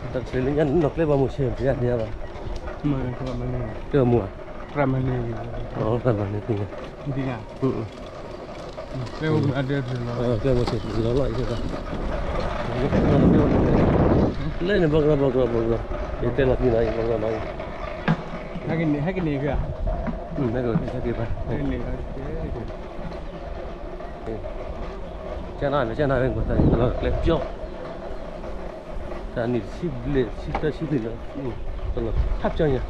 တၢ်တချုးလၢညါနီၢ်ကျဲဘၣ်မိၢ်ဆ့ၣ် ဖဲညါဘၣ်, ကျဲဘၣ်မိၢ်ဧါ, ကျဲမိၢ်ဆ့ၣ်လီၤလီၤအံၤ, လၢန့ၣ် ဘၣ်ကရီဘၣ်ကရီဘၣ်ကရီ, ယတဲလီၤသံနီၤ ဘၣ်ကရီနီၤ, ဟဲက့ၤ ဟဲက့ၤဘၣ် ကနၣ် ကနၣ်ဝဲ ကျဲနၢ်ပၠီ, တၢ်နံၣ်တဆံဘျဲၣ် တဆံသၢ ဆံလွံၢ်လီၤ, တလီၤထးပၠီညါ,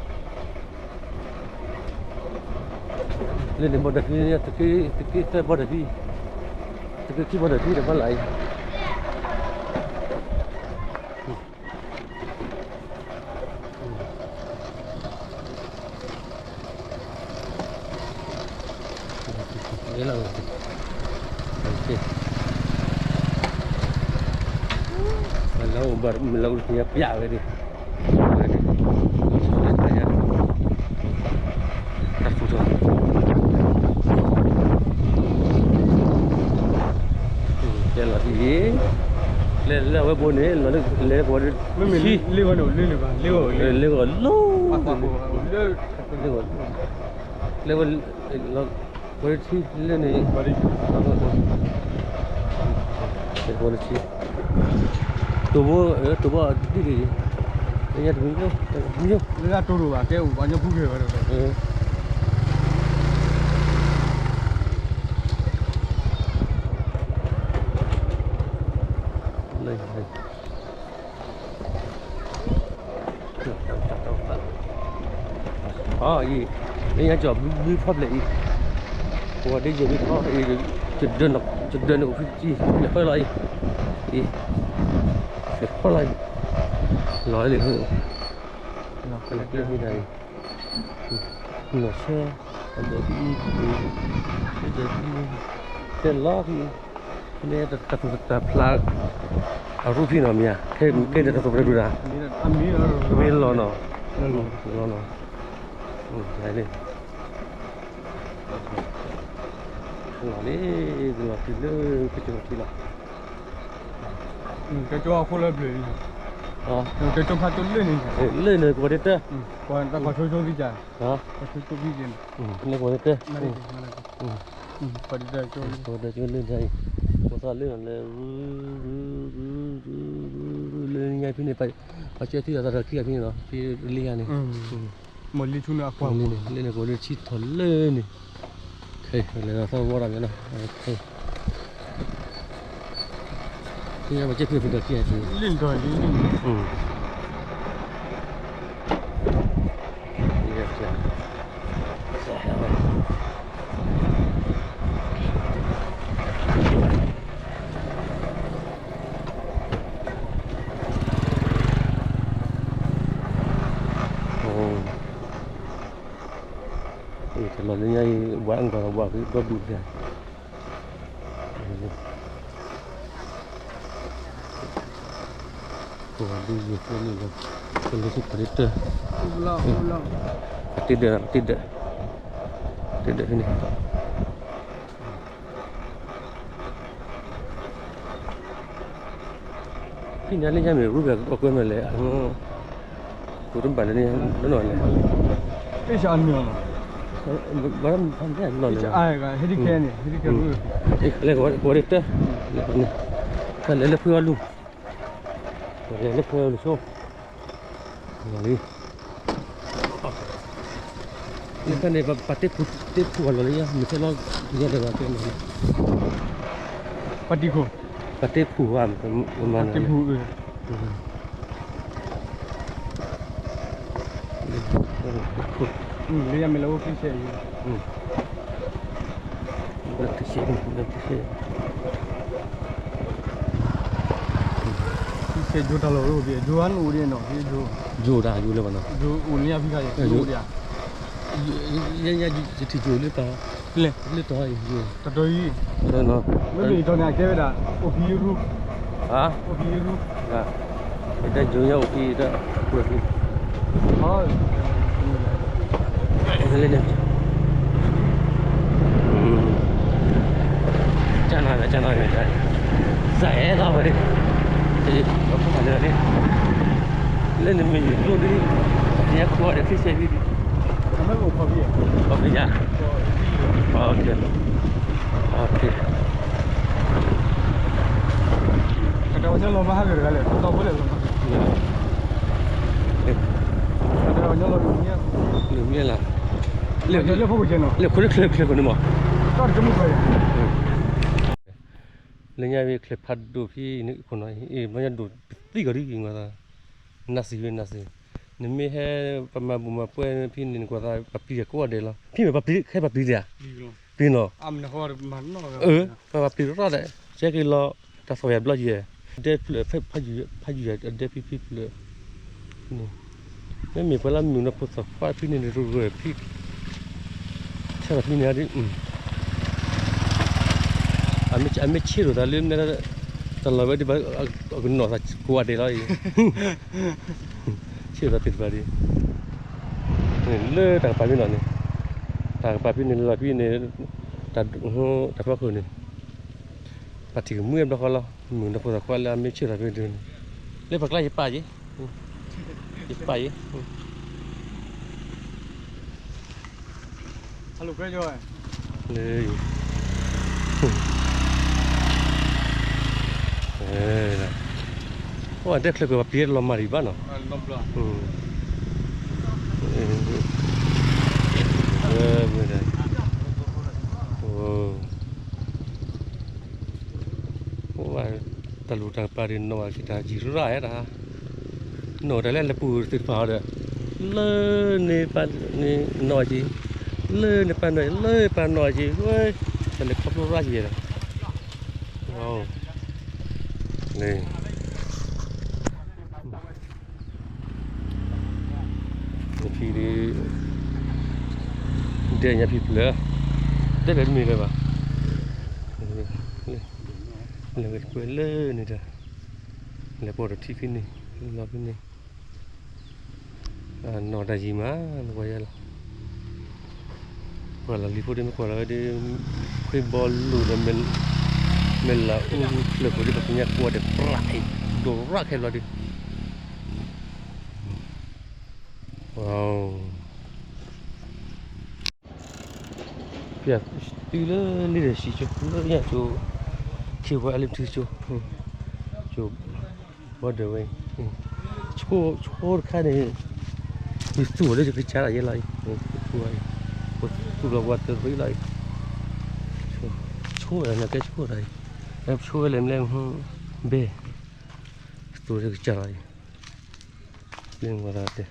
လၢန့ၣ်ဘီၣ်ဒၢးဖံ, တက့ၢ်သၢဘီၣ်ဒၢးဖံ, တက့ၢ်ခံဘီၣ်ဒၢးဖံဒီးဘၣ်လၢအံၤ လၢ လၢပျးဝဲဒၣ်, တၢ်သူၣ်ထီၣ် ကဲလီၤဒ်အံၤ, လၢလၢအဝဲဘိန့ၣ် လီၤလၢလဲၤကဝီၤဒ်, လ့ဂီၤလၢ, လ့ဂီၤလၢ, လ့ဂီၤလၢ, လၢဝဲ, လီၤဝဲထံလၢန့ၣ်, လၢထံ, တိၢ်ဘိ, တိၢ်ဘိဒ်န့ၣ်, လၢညါတမံၤ, တမံၤ, လၢတိၢ်ဘိဘၣ် ကဲအိၣ်ပှၤကညီဖုဂ့ၤဝဲဒီး လၢ, အံၤ, လၢညါကီၢ်ဘုဖီပျဲၢ်အံၤ, ပှၤဒ့ယဲၢ်မံထီၣ်အံၤ, ကဒၢန့ၣ်အိၣ်ဖဲတံၢ် လဲၤဖီလီၤအံၤ, အံၤ, လဲၤဖီလီၤအံၤ, လီၤလံ, လီၤလံမ့ၢ်ဒၣ်အံၤ, နီၢ်ဆဲ, အဒၢးဒ်အံၤ, အဒၢးဒ်အံၤ, တဲလီၤဖဲအံၤ, မ့ၢ်တၢ်သူၣ်တၢ်ဖျး, အရူဖံနီၤမ့ၢ်ဧါ, ခဲကဲဒီးတၢ်သူၣ်ဖျးဒူၣ်ဒၣ်, မ့ၢ်လီၤနီၤ, လီၤနီၤ, လီၤလံ, လီၤတုၤလၢကစၢၢ်ထံလီၤ. တဲကၠိအခိၣ်လၢဘျုးန့ၣ်, တဲကၠိဖးဒိၣ်လၢန့ၣ်, လၢန့ၣ်ကဝီၤတတၢၢ်, ကဝီၤဆိဆိဖံက, ကဝီၤဆိဆိဖံက, ကဝီၤတတၢၢ်ကၠိလၢန့ၣ်, ကဝီၤတတၢၢ်ကၠိလၢန့ၣ်, ကဝီၤတတၢၢ်ကၠိလၢန့ၣ်, ကဝီၤတတၢၢ်ကၠိလၢန့ၣ်, လၢညါဖဲန့ၣ်, ပှၤကၢထံၣ်အသးဒီးခံဂၤဖဲန့ၣ်လီၤ, ဖဲလၢယၤန့ၣ်, မ့ၢ်လံဆူန့ၣ်အကွၢ်န့ၣ်, လၢန့ၣ်ကဝီၤလၢဆံထီၣ်လၢန့ၣ်, ခဲ လဲၤဒီးသီၣ်ဝီတၢ်မ့ၢ်နီၤ, ခဲ ပှၤကၢထံၣ်ဖဲဒီးခံဂၤဖဲန့ၣ်, လံၣ်ထီၣ်လံၣ်လံၣ် တလီၤလၢညါအံၤ ဘၣ်အၢၣ်ကီးဘၣ်ကဒီးဒူၣ်တၢ်, ကိးဒူၣ်ယိာ်ဖိန့ၣ်လီၤ, ကလၢထံၣ်ပှၤတတၢၢ်, ပှၤတ့ဒၢး ပှၤတ့ဒၢး, တ့ဒၢးဖဲန့ၣ် ဖဲန့ၣ်လၢညါမ့ၢ်ရူပှၤကွဲမ့ၢ်လဲၣ်, ကိးတဘၣ်လၢန့ၣ်, ဘၣ်, ဟဲဒ်ခဲန့ၣ်, ဟဲဒ်ခဲ, လဲၤကဝီၤတတၢၢ်, လဲၤလၢဖှဲအီလူၤ, လဲၤလၢဖှဲအီလူၤဆိ လီၤလံ, လၢဖဲန့ၣ် ပှၤတ့ခူၣ်အလီၢ်လၢညါ မ့ၢ်ထဲလီၤ, ညါဒီးပှၤတဲန့ၣ်, ပှၤတ့ခူၣ်, ပှၤတ့ခူၣ်ဘၣ်, ပှၤတ့ခူၣ်, လၢညါမ့ၢ်လၢအိၣ်ခံဆဲးအံၤ ယိၤတၢ်လီၢ်အိၣ်, ယိၤဟဲနအိၣ်ဒ်နီၤ, ယိၤ, ယိၤတၢ်ယိၤလၢဘၣ်နီၤ, ယိၤအိၣ်လၢညါဖံခါယိၤအိၣ်ဒံးဧါ, ယဲယထံၣ်ယိၤလၢတၢ်, လၢတၢ်ယိၤ, တၢ်တီအံၤ, မ့မ့ၢ်ယတီၤန့ၣ် အကဲဝဲဒၣ်, အိၣ်ဖံရူ, အိၣ်ဖံရူ ယတၢ်ယိၤညါအိၣ်ဖံတၢ်, လၢန့ၣ်, ကနၣ်ဝဲ ကနၣ်ဝဲ, စးအဲၣ်လီၤဝဲ, လၢန့ၣ်မ့ၢ်ယိၤကျိဒ်, ညါခိၣ်ဒီးထံဆဲးဒ်, ခီဖံယါ, ပတၢ်ဝဲညါလီၤမးဟးဂ့ၤတဂၤလဲၣ်, တၢ်ဖိလဲၣ်လီၤမး, ပတၢ်ဝဲညါလီၤ, လၢမ့ၢ်လၢ, လၢဖိကချ့နီၤ, လၢခိၣ်ချ့ချ့ခိၣ်န့ၣ်မး, တၢ်တမုၢ်ခွဲး လၢညါဝဲချ့ဖးဒိၣ်ဖဲန့ၣ်, ခိၣ်နီၤ, ဘၣ်ညါဒိၣ်ပသံကီးဒ်အံၤ, နးစံးဝဲနးစံး, နမ့ၢ်ဟဲပမၤဘူၣ်မၤပှဲၤဖဲန့ၣ် နကွၢ်သး ပှၤပျံၤကိးဂၤဒဲးလီၤ, ဖဲမ့ၢ်ပှၤပျံၤ, ခဲပှၤပျံၤဒံးဧါ, ပျံၤနီၤ, ပှၤပျံၤတရၣ်ဒီး ကဲက့ၤလီၤ, တၢ်သီၣ်ယၤဘျီယဲၢ်, ဒဲဖျၢၣ်ဖဲဖးယံၤ, ဖးယံၤအဒဲဖံဖံဖျၢၣ်န့ၣ်, မ့မ့ၢ်ပှၤလၢမုာ်နီၢ်ခိသးခွါဖဲန့ၣ်န့ၣ် ရၢၢ်ဖံ, ဆၢထီၣ်ဖဲန့ၣ်ဒ်, အမ့ၢ်ဆ့ၣ်ထီၣ်သးလၢမဲ, တလီၤဝဲဒ်ဘၣ်, အကနီၣ်သးကိးဂၤဒဲးလီၤအံၤ, ဆ့ၣ်ထီၣ်သးသ့ၣ်တဖၣ်ဒ်, လၢတၢ်ကပၤဖဲနီၤန့ၣ်, တၢ်ကပၤဖဲန့ၣ်လီၤဖဲန့ၣ်, တၢ်ဖီခိၣ်န့ၣ် ပှၤထံၣ်ကမှံအဘျီဃီလီၤ, မုာ်နီၢ်ခိသးခွါလၢအမ့ၢ်ဆ့ၣ်ထီၣ်ဖဲန့ၣ်, လၢပှၤကျါယပာ်ယ့ၣ်, ယပာ်ယ့ၣ်, လၢ, အိၣ်ဒဲချၢကပၤပျံၤလီၤမၢ်ဒံးဘၣ်နီၤ, အိၣ်ဘၣ်တၢ်လူၢ်တၢ်ကပၤဒ်နီၢ်ဘၣ်က့ၤတၢ်ယံၤရၣ်ဧါတၢ်, နီၢ်တၢ်လၢလဲၤပူၤသ့ၣ်တဖၣ်အီၤဒီး, လၢန့ၣ်ပၢ်န့ၣ်နီၢ်က့ၤ, လၢန့ၣ်ပၢ်နီၢ်, လၢပၢ်နီၢ်က့ၤ, တၢ်လဲၤခီဖျိရၣ်က့ၤဒီး, လၢ ဖံဒ်, ဒဲညါဖံဖျၢၣ်, ဒဲဖဲတမ့ၢ်လၢၤဘၣ်, လဲၤဝဲတပှဲၤလၢန့ၣ်တၢ်, လဲၤပိာ်တထံၣ်ဖဲန့ၣ်, လီၤဖဲန့ၣ်, နီၢ်တၢ်ယံၤမး, နကွၢ်ယဲလီၤ, ကွၢ်လီၤလံၤဖိဒ်မ့ၢ်ကွၢ်လီၤဝဲဒ်, ခွ့ဘီလူၤဒီး, မဲာ်လးအူဖျၢၣ်ဖိဒ်ပှၤကညီကိးဂၤဒဲးပြးအံၤ ကၠိရၣ်ခဲဘျီဒုး, ပျၢ်တုၤလၢလံာ်ဒီးဆံကၠိ လၢညါကၠိ, ခ့ဝဲအလံာ်ပထံကၠိ, ကၠိ ဘီဒၢးဝဲအံၤ, ဆိတခါန့ၣ် ယသူၣ်ဝဲလၢယကစၢ်လီၤယဲလီၤအံၤ, သူၣ်လီၤဝါတရံးလီၤအံၤ, ဆိဝဲလၢနကဲဆိတၢ်အံၤ, ဆိဝဲလၢမလဲၣ်, ဘဲ သူၣ်လၢကစၢ်လီၤအံၤ, လၢဝဲဒၣ်တဲ,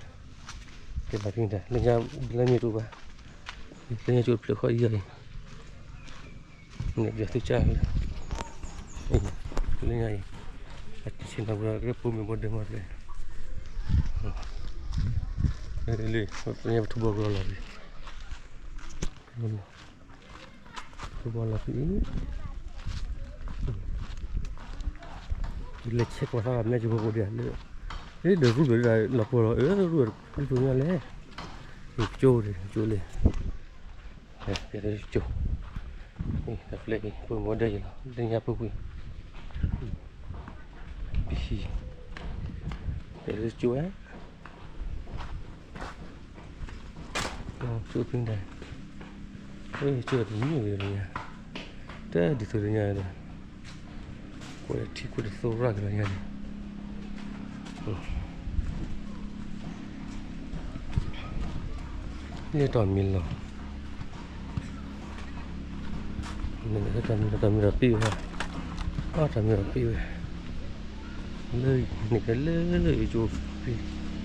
တဲဘၣ်ဖဲန့ၣ် လၢညါလၢမ့ၢ်တအိၣ်ဘၣ်, လၢညါကၠိတဖျၢၣ်ဃီအံၤအံၤ, န့ၣ်ပျၢ်သူကၠၢ်လၢ, လၢညါအံၤ, အဆ့ၣ်နီၤပူၤဒီးကဲပိာ်မုၣ်ဘီဒၢးမၤဖျဲး, လၢညါပထူဘီကလီၤလီၤဖဲ ထူဘီလီၤဖဲအံၤ, လဲၤဆဲးကွၢ်သးမ့ၢ်ကၠိဖိဒ်လဲၣ်, လၢဒိးရူၢ်ဘၣ်ဒ်လီၤပှီၢ်လီၤ အၢ ရူၢ်ဒ်သိးညါလဲၣ်, ကၠိဒ်ကၠိလံ, ကၠိ, တၢ်ဖျဲးအံၤ ပိာ်မုၣ်ဘီဒၢးယဲလီၤ လၢညါပူၤကွံာ်, ပဟံၣ်, ကၠိဝဲ ကၠိဖဲဒၣ်, ကၠိတမံၤဂ့ၤလၢညါ, တဒ်သိးလၢညါဒီး, ကွၢ်ထံကွၢ်တသိရၣ်က့ၤလၢညါန့ၣ်, လၢတၢ်မံၤလီၤ, တၢ်မံၤလီၤ တၢ်မံၤလီၤပ့ၢ်ဝဲ, အတၢ်မံၤလီၤပ့ၢ်ဝဲ လၢန့ၣ်ကဲလၢယကၠိဖဲ,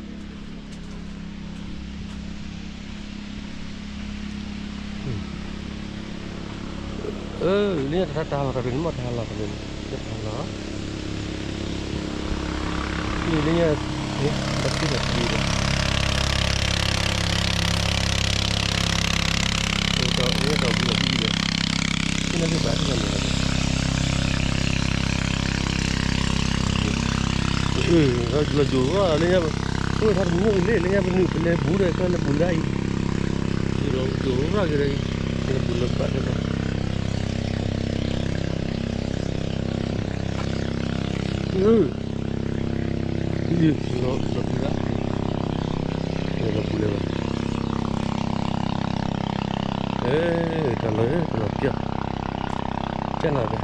လၢညါတၢ်တၢ်လီၤတၢ်ဖဲန့ၣ် မ့ၢ်တၢ်လီၤတၢ်ဖဲန့ၣ် တၢ်လီၤ, လၢညါ တၢ်ဖဲတၢ်ဖဲဒီး လၢညါတၢ်ဘျုးလီၤဖဲအံၤဒီး, ဖဲန့ၣ်ဖဲဘၣ်ဖဲန့ၣ်လီၤ, လီၤကၠိရၣ်လၢညါ, အိၣ်ထါတမုာ်လံ လၢညါပနုာ်ပလဲၤဘူးဒီး ကၠိလဲၤဘူးလၢအံၤ, လီၤကၠိရၣ်က့ၤဒီးအံၤ, လဲၤဘူးလၢဘၣ်ဒီး လီၤပူၤလၢၤဘၣ်, တၢ်လီၤ တၢ်လီၤပျၢ်, ကၠၢ်နၤဒီး,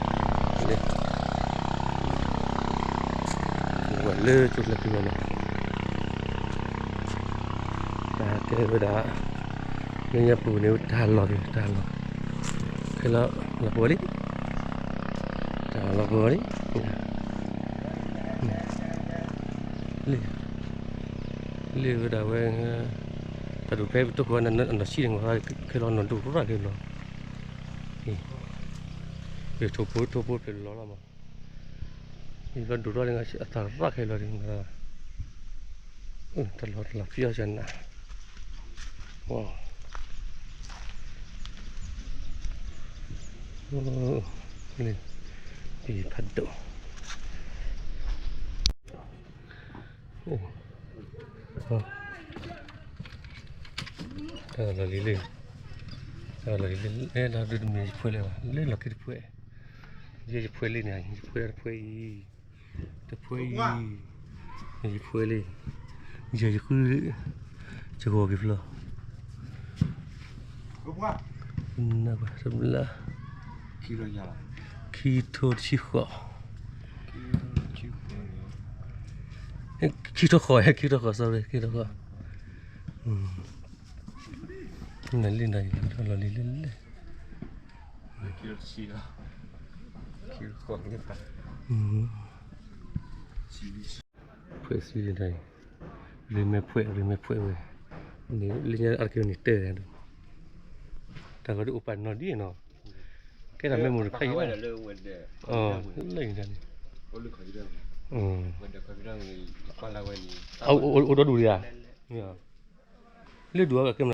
ဝဲလၢကၠိကျဲဖဲန့ၣ်လီၤ, တၢ်ကဲဝဲဒၣ်, လၢညါပူၤန့ၣ် တၢ်လီၤက့ၤ တၢ်လီၤ, ခဲလၢာ်လီၤပှီၢ်လံ, တၢ်လီၤပှီၢ်လံ, လၢဝဲဒၣ်ဝဲ, တၢ်ဒိၣ်ဖဲပတိၢ်ခိၣ်အနီၢ်ဆံးန့ၣ် ခဲလၢာ်နီၢ်ဒိၣ်ရၣ်က့ၤလီၤ, ထိၣ်ဖိထိၣ်ဖိဖျဲးလီၤလီၤမး, ယဘျီဒိၣ်ထီၣ်လၢအသးရၣ်ခဲလၢာ်, တၢ်လီၤတၢ်လီၤပျၢ်စၢ်နၤ, ပဖးဒိၣ်, တၢ်လီၤလံၤလံၤ, တၢ်လီၤလံၤလံၤ လၢလီၤဒုးတမ့ၢ်ယဖှဲလၢၤဘၣ် လၢလီၤက့ၤတဖှဲ, ယဲယဖှဲလံန့ၣ် ယဖှဲတဖှဲအံၤ, တဖှဲအံၤ, ယဖှဲလံ, ယဲယဃု, ယဂီၤက့ၤဖျီ, နဘၣ်တဘျါ, ခံထိတဆံဃိး, ခံထိဃိး ခံထိဃိး sorry ခံထိဃိး, နလံနၤယလီၤလံၤလံၤလံၤ, ဖှဲဆံန့ၣ်, ရံမဲဖှဲ ရံမဲဖှဲဝဲ, လၢညါအါတက့ၢ်န့ၣ်တဲ, တၢ်ဂီၤဒ်အိၣ်ပာ်နီၢ်ဒ်နီၤ, ကဲတၢ်မ့ၢ်မိၢ်တခါအံၤဘၣ်, လၢအံၤန့ၣ်, အိၣ်ဒီဒူၣ်ဒံးဧါ, လၢဒူၣ်အကဲ